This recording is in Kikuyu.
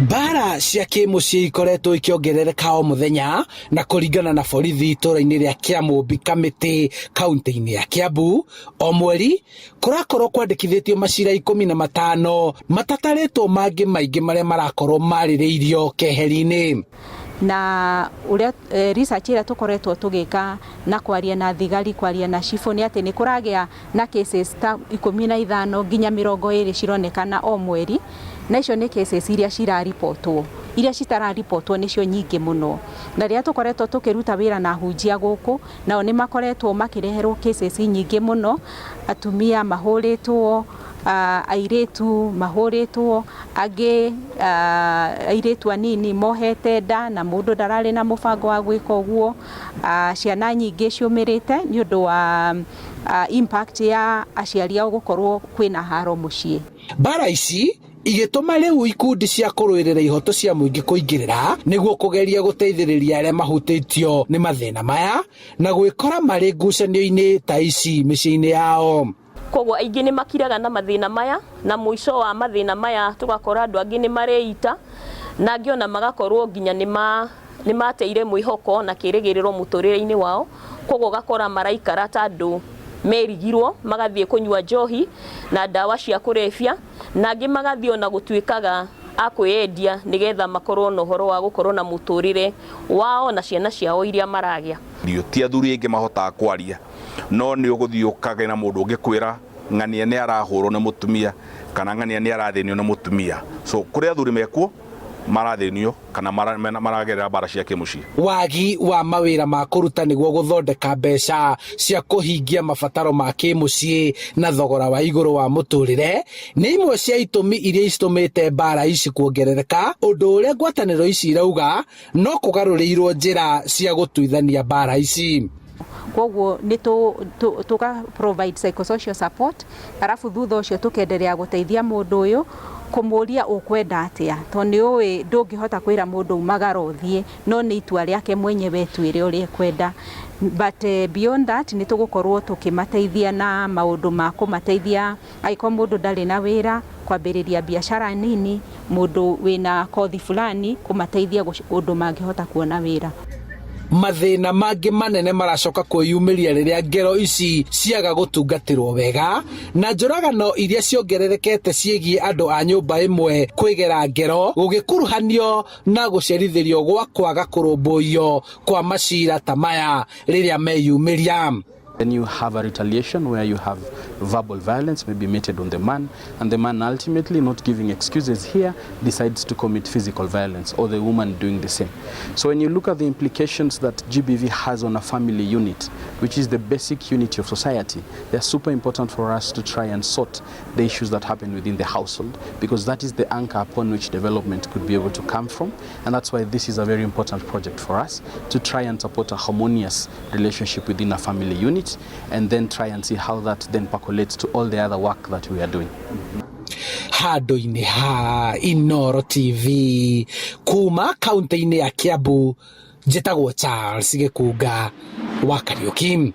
Mbara cia kĩmũciĩ ikoretwo ikĩongerereka o mũthenya na kũringana na borithi itũra-inĩ rĩa Kĩamũmbi Kamĩtĩ kaunti-inĩ ya Kiambu o mweri kũrakorwo kwandĩkithĩtio macira 15 matatarĩtwo mangĩ maingĩ marĩa marakorwo marĩrĩirio keheri-inĩ. Na ũrĩa research ĩrĩa tũkoretwo tũgĩka na kwaria na thigari, kwaria na cibũ, nĩ atĩ nĩ kũragĩa na cases ta 15 nginya 20 cironekana o mweri, na icio nĩ cases iria ciraribotwo. Iria citararibotwo nĩcio nyingĩ mũno. Na rĩrĩa tũkoretwo tũkĩruta wĩra na ahunjia gũkũ, nao nĩ makoretwo makĩreherwo cases nyingĩ mũno, atumia mahũrĩtwo, airĩtu mahũrĩtwo, angĩ airĩtu anini mohete nda na mũndũ ndararĩ na mũbango wa gwĩka ũguo, ciana nyingĩ ciũmĩrĩte nĩ ũndũ wa impact ya aciari ao gũkorwo kwĩna haro mũciĩ. Mbara ici igĩtũma rĩu ikundi cia kũrũĩrĩra ihoto cia mũingĩ kũingĩrĩra nĩguo kũgeria gũteithĩrĩria arĩa mahutĩtio nĩ mathĩna maya na gwĩkora marĩ ngucanio-inĩ ta ici mĩciĩ-inĩ yao. Koguo aingĩ nĩ makiraga na mathĩna maya, na mũico wa mathĩna maya tũgakora andũ angĩ nĩ mareita, na angĩ ona magakorwo nginya nĩ mateire mwĩhoko na kĩrĩgĩrĩro mũtũrĩre-inĩ wao. Koguo ũgakora maraikara ta andũ merigirwo, magathiĩ kũnyua njohi na ndawa cia kũrebia, na angĩ magathiĩ ona gũtuĩkaga a kwĩyendia nĩgetha makorwo na ũhoro wa gũkorwo na mũtũrĩre wao na ciana ciao iria maragĩa. Ti athuri aingĩ mahotaga kwaria, no nĩ ũgũthiĩ ũkage na mũndũ ũngĩkwĩra ng'ania nĩ arahũrwo nĩ mũtumia kana ng'ania nĩ arathĩnio nĩ mũtumia. So kũrĩ athuri mekuo marathĩnio kana maragerera mbara cia kĩmũciĩ. Wagi wa mawĩra ma kũruta nĩguo gũthondeka mbeca cia kũhingia mabataro ma kĩmũciĩ na thogora wa igũrũ wa mũtũrĩre nĩ imwe cia itũmi iria citũmĩte mbara ici kuongerereka, ũndũ ũrĩa ngwatanĩro ici irauga no kũgarũrĩirwo njĩra cia gũtuithania mbara ici. Koguo nĩ tũga provide psychosocial support, arabu thutha ũcio tũkenderea gũteithia mũndũ ũyũ kũmũria ũkwenda atĩa, tondũ nĩ ũĩ ndũngĩhota kwĩra mũndũ umagara ũthiĩ, no nĩ itua rĩake mwenyewe etuĩre ũrĩa ekwenda. But beyond that nĩ tũgũkorwo tũkĩmateithia na maũndũ ma kũmateithia angĩkorwo mũndũ ndarĩ na wĩra kwambĩrĩria biacara nini, mũndũ wĩna kothi fulani kũmateithia ũndũ mangĩhota kuona wĩra. Mathĩna mangĩ manene maracoka kwĩyumĩria rĩrĩa ngero ici ciaga gũtungatĩrwo wega na njũragano iria ciongererekete ciĩgiĩ andũ a nyũmba ĩmwe kwĩgera ngero gũgĩkuruhanio na gũcerithĩrio gwa kwaga kũrũmbũiyo kwa macira ta maya rĩrĩa meyumĩria. Then you have a retaliation where you have verbal violence maybe meted on the man, and the man ultimately, not giving excuses here, decides to commit physical violence, or the woman doing the same. So when you look at the implications that GBV has on a family unit, which is the basic unity of society, they're super important for us to try and sort the issues that happen within the household, because that is the anchor upon which development could be able to come from. And that's why this is a very important project for us, to try and support a harmonious relationship within a family unit, and then try and see how that then percolates to all the other work that we are doing. Handũ-inĩ ha Inoro TV kuma kaunti-inĩ ya Kiambu, njĩtagwo Charles Gĩkunga wa Kariũki.